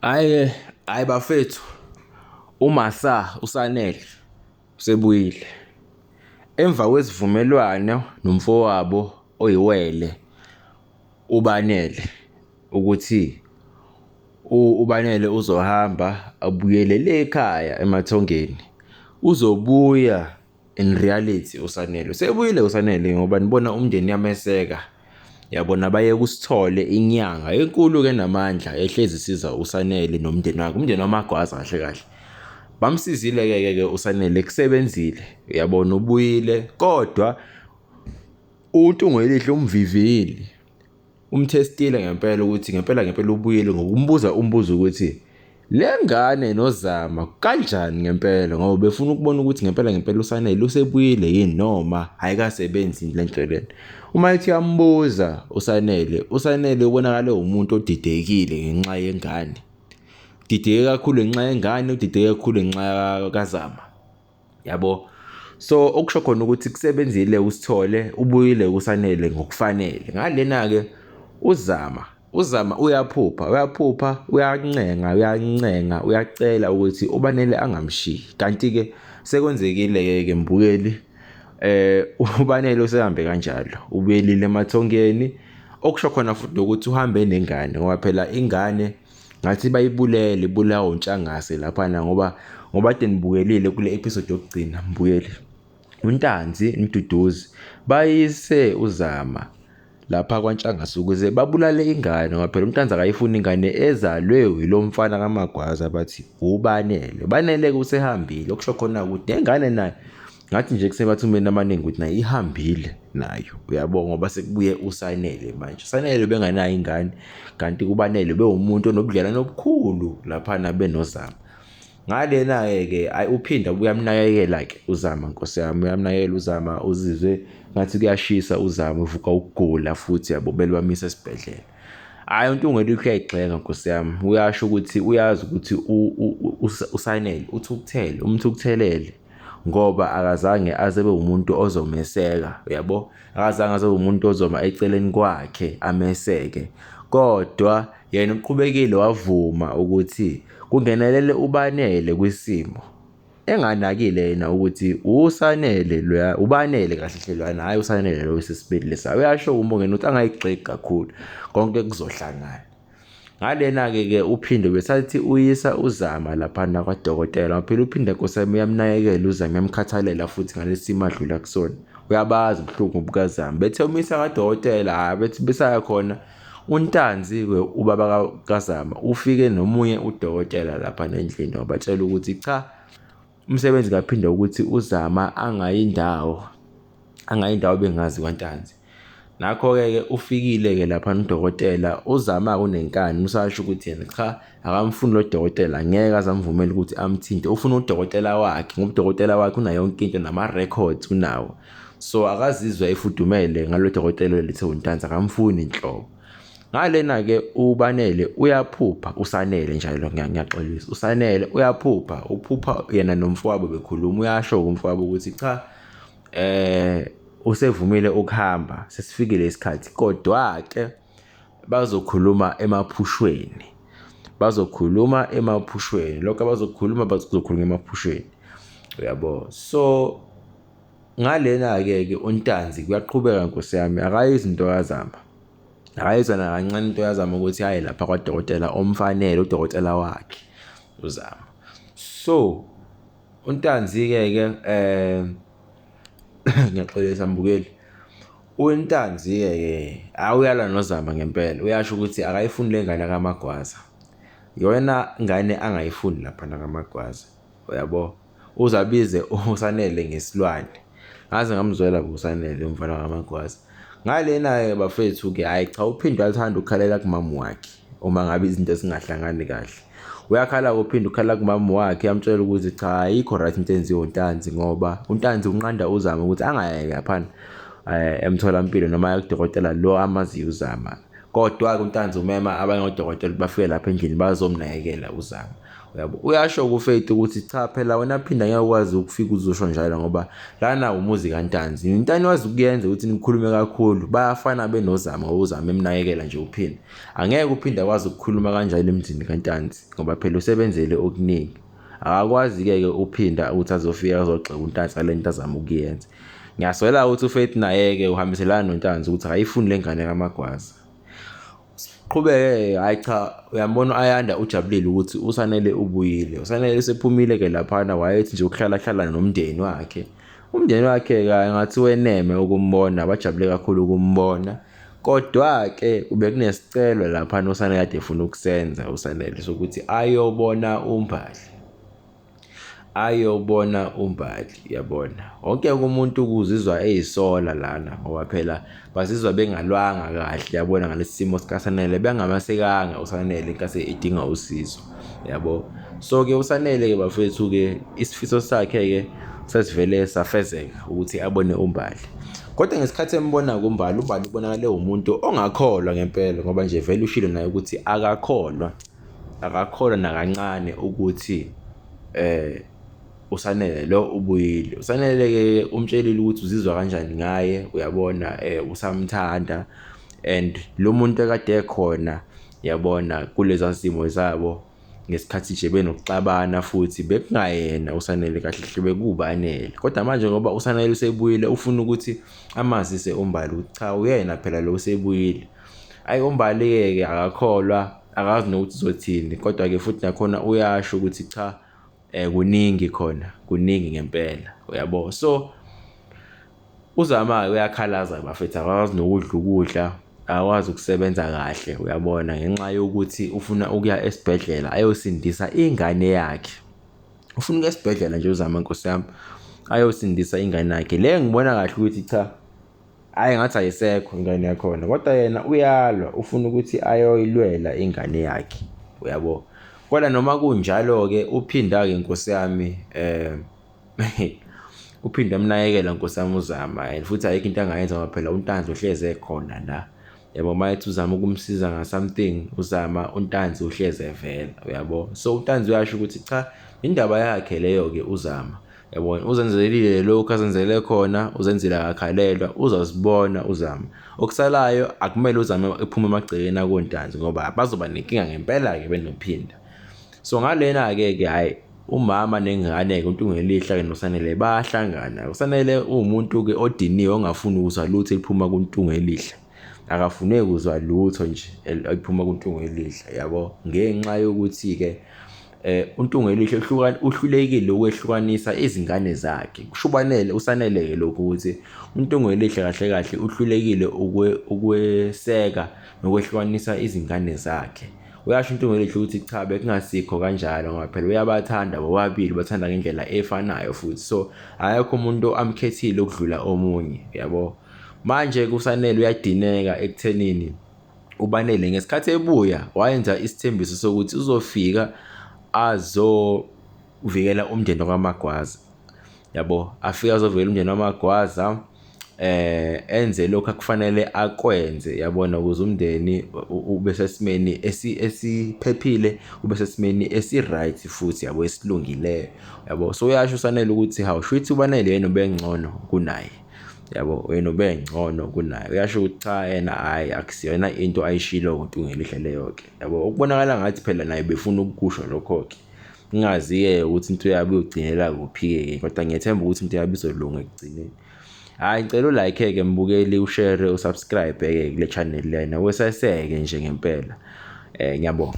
Hhayi-ke, hhayi bafethu, uMasa uSanele usebuyile. Emva kwesivumelwano nomfowabo oyiwele uBanele ukuthi uBanele uzohamba abuyele le ekhaya emathongeni, uzobuya in reality uSanele. Usebuyile uSanele ngoba nibona umndeni uyameseka, yabona baye kuSithole inyanga enkulu-ke enamandla ehlezi isiza uSanele nomndeni wakhe, umndeni wamaGwaza kahle kahle. Bamsizile-ke ke ke uSanele kusebenzile, uyabona ubuyile kodwa uNtungwelihle umvivile. Umthestile ngempela ukuthi ngempela ngempela ubuyile ngokumbuza umbuzo ukuthi le ngane noZama kanjani ngempela ngoba befuna ukubona ukuthi ngempela ngempela uSanele usebuyile yini noma ayikasebenzi le nto lena. Uma ethi uyambuza uSanele, uSanele ubonakale umuntu odidekile ngenxa yengane. Udideke kakhulu ngenxa yengane, udideke kakhulu ngenxa kaZama. Yabo? So okusho khona ukuthi kusebenzile uSithole, ubuyile uSanele ngokufanele. Ngalena-ke uZama, uZama uyaphupha, uyaphupha, uyancenga, uyancenga, uyacela ukuthi uBanele angamshiyi. Kanti-ke sekwenzekile-ke ke mbukeli, uBanele usehambe kanjalo, ubuyelile emathongeni. Okusho khona futhi nokuthi uhambe nengane ngoba phela ingane ngathi bayibulele ibulawa uNtshangase laphana ngoba ngoba kade nibukelile kule episode yokugcina mbukeli. UNtanzi noMduduzi bayise uZama lapha kwaNtshangase ukuze babulale ingane ngoba phela uNtanzi akayifuni ingane ezalwe yilo mfana kaMagwaza bathi uBanele. Banele-ke usehambile okusho khona ukuthi nengane nayo ngathi nje kusemathumeni amaningi ukuthi nayo ihambile nayo uyabo ngoba sekubuye uSanele manje. USanele ubengenayo ingane kanti kuBanele bewumuntu onobudlelwane obukhulu laphana benoZama. Ngalena-ke ke ayi uphinda uyamnakekela-ke uZama nkosi yami, uyamnakekela uZama uzizwe ngathi kuyashisa uZama uvuka ukugula futhi yabo bele bamisa esibhedlela. Hhayi uNtungwelo uyayigxeka nkosi yami, uyasho ukuthi uyazi ukuthi uSanele uthukuthele, umthukuthelele ngoba akazange aze abe umuntu ozomeseka, uyabo? Akazange aze abe umuntu ozoma eceleni kwakhe ameseke, kodwa yena uqhubekile wavuma ukuthi kungenelele uBanele kwisimo enganakile yena ukuthi uSanele loya uBanele kahle hle loyana hhayi uSanele lo wesesibili lesa. Uyasho uMbongeni ukuthi angayigxeki kakhulu konke kuzohlangana. Ngalena-ke ke uPhinde besathi uyisa uZama laphana kwadokotela phela uPhinde nkosi yami uyamnakekela uZama uyamkhathalela futhi ngalesi simo adlula kusona. Uyabazi ubuhlungu bukaZama. Bethe umisa kadokotela hhayi bethi besaya khona uNtanzi-ke ubaba kaZama ufike nomunye udokotela lapha endlini wabatshela ukuthi cha umsebenzi kaPhinde ukuthi uZama angayi ndawo angayi ndawo bengazi kwaNtanzi. Ngakho-ke ke ufikile-ke lapha udokotela uZama unenkani usasho ukuthi yena cha akamfuni lo dokotela ngeke aze amvumele ukuthi amthinte ufuna udokotela wakhe ngoba udokotela wakhe unayo yonke into nama-records unawo so akazizwa efudumele ngalo dokotela olethe uNtanzi akamfuni nhlobo. Ngalena-ke uBanele uyaphupha uSanele njalo ngiyaxolisa uSanele uyaphupha uphupha yena nomfowabo bekhuluma uyasho kumfowabo ukuthi cha usevumile ukuhamba sesifikile isikhathi kodwa-ke bazokhuluma emaphushweni bazokhuluma emaphushweni lokho abazokhuluma bazokhuluma emaphushweni uyabo so ngalena-ke ke uNtanzi kuyaqhubeka nkosi yami akayizwa into kaZama akayizwa nakancane into kaZama ukuthi aye lapha kwadokotela omfanele udokotela wakhe uZama so uNtanzi-ke ke ngiyaxolisa mbukeli uNtanzi-ke ke awuyala noZama ngempela uyasho ukuthi akayifuni le ngane kaMagwaza iyona ngane angayifuni laphana kaMagwaza uyabo uze abize uSanele ngesilwane ngaze ngamzwela uSanele umfana kaMagwaza ngalena-ke bafethu-ke hhayi cha uphinde uyathanda ukukhalela kumama wakhe uma ngabe izinto zingahlangani kahle uyakhala uphinde ukhala kumama wakhe amtshela ukuthi cha ayikho right into enziwe uNtanzi ngoba uNtanzi unqanda uZama ukuthi angayi laphana emtholampilo noma aye kudokotela lo amaziyo uZama. Kodwa-ke uNtanzi umema abanye odokotela ukuthi bafike lapha endlini bazomnakekela uZama. Uyabo? Uyasho kuFaith ukuthi cha phela wena phinda ngeke ukwazi ukufika uzosho njalo ngoba lana umuzi kaNtanzi. Into anikwazi ukuyenza ukuthi nikhulume kakhulu. Bayafana benoZama ngoba uZama emnakekela nje uPhinda. Angeke uPhinda akwazi ukukhuluma kanjalo emzini kaNtanzi ngoba phela usebenzele okuningi. Akakwazi-ke ke uPhinda ukuthi azofika azogxeka uNtanzi ngale nto azama ukuyenza. Ngiyasola ukuthi uFaith naye-ke uhambiselana noNtanzi ukuthi akayifuni le ngane kaMagwaza. Qhubeke hayi cha uyambona u-Ayanda ujabulile ukuthi uSanele ubuyile. USanele usephumile-ke laphana wayethi nje ukuhlala hlala nomndeni wakhe. Umndeni wakhe-ke ngathi weneme ukumbona, bajabule kakhulu ukumbona. Kodwa-ke bekunesicelo laphana uSanele kade efuna ukusenza uSanele sokuthi ayobona uMbali. Ayobona uMbali yabona. Wonke umuntu uzizwa eyisola lana ngoba phela bazizwa bengalwanga kahle yabona ngalesi simo sikaSanele bengamasekanga uSanele nkathi edinga usizo yabo. So-ke uSanele-ke bafethu-ke isifiso sakhe-ke sesivele safezeka ukuthi abone uMbali. Kodwa ngesikhathi embona kuMbali, uMbali ubonakale umuntu ongakholwa ngempela ngoba nje vele ushilo naye ukuthi akakholwa, akakholwa nakancane ukuthi eh uSanele lo ubuyile. USanele ke umtshelile ukuthi uzizwa kanjani ngaye, uyabona usamthanda and lo muntu ekade ekhona yabona kuleza simo zabo ngesikhathi nje benokuxabana futhi bekungayena uSanele kahle hle bekuwuBanele. Kodwa manje ngoba uSanele usebuyile ufuna ukuthi amazise uMbali ukuthi cha uyena phela lo usebuyile. Ayi uMbali-ke ke akakholwa akazi nokuthi uzothini kodwa-ke futhi nakhona uyasho ukuthi cha kuningi khona kuningi ngempela uyabo. So uZama-ke uyakhalaza bafethu akakwazi nokudla ukudla akakwazi ukusebenza kahle uyabona ngenxa yokuthi ufuna ukuya esibhedlela ayosindisa ingane yakhe. Ufuna ukuya esibhedlela nje uZama nkosi yami ayosindisa ingane yakhe. Le ngibona kahle ukuthi cha hhayi ngathi ayisekho ingane yakhona kodwa yena uyalwa ufuna ukuthi ayoyilwela ingane yakhe uyabo. Kodwa noma kunjalo-ke uPhinda-ke nkosi yami uphinde amnakekela nkosi yami uZama and futhi ayikho into angayenza ngoba phela uNtanzi uhlezi ekhona la. Yabo uma ethi uzama ukumsiza nga-something uZama uNtanzi uhlezi evela uyabo. So uNtanzi uyasho ukuthi cha indaba yakhe leyo-ke uZama. Yabona uzenzelile lokhu azenzele khona uzenzile akakhalelwa uzosibona uZama. Okusalayo akumele uZame ephume emagcekeni akoNtanzi ngoba bazoba nenkinga ngempela-ke benoPhinda. So ngalena-ke ke hhayi umama nengane-ke uNtungelihle-ke noSanele bayahlangana. USanele uwumuntu-ke odiniwe ongafuni ukuzwa lutho eliphuma kuNtungelihle. Akafune kuzwa lutho nje eliphuma kuNtungelihle yabo ngenxa yokuthi-ke uNtungelihle uhlulekile ukwehlukanisa izingane zakhe. Kusho uBanele uSanele-ke lokhu ukuthi uNtungelihle kahle kahle uhlulekile ukweseka nokwehlukanisa izingane zakhe. Uyasho uNtungelihle ukuthi cha bekungasikho kanjalo ngoba phela uyabathanda bobabili bathanda ngendlela efanayo futhi so akekho umuntu amkhethile ukudlula omunye yabo. Manje kuSanele uyadineka ekuthenini uBanele ngesikhathi ebuya wayenza isithembiso sokuthi uzofika azovikela umndeni wakwaMagwaza yabo, afike azovikela umndeni waMagwaza enze lokhu akufanele akwenze yabona ukuze umndeni ube sesimeni esiphephile ube sesimeni esi-right futhi yabo esilungileyo yabo. So uyasho uSanele ukuthi hawu shuthi uBanele yena ubengcono kunaye yabo, yena ubengcono kunaye. Uyasho ukuthi cha yena hhayi akusiyona into ayishilo ngoNtungelihle leyo-ke yabo. Okubonakala ngathi phela naye befuna ukukusho lokho-ke. Ngingazi-ke ukuthi into yabo iyogcinela kuphi-ke kodwa ngiyethemba ukuthi into yabo izolunga ekugcineni. Hhayi ngicela u-like-ke mbukeli, ushare, usubscribe-ke kule channel lena, weseseke nje ngempela. Ngiyabonga.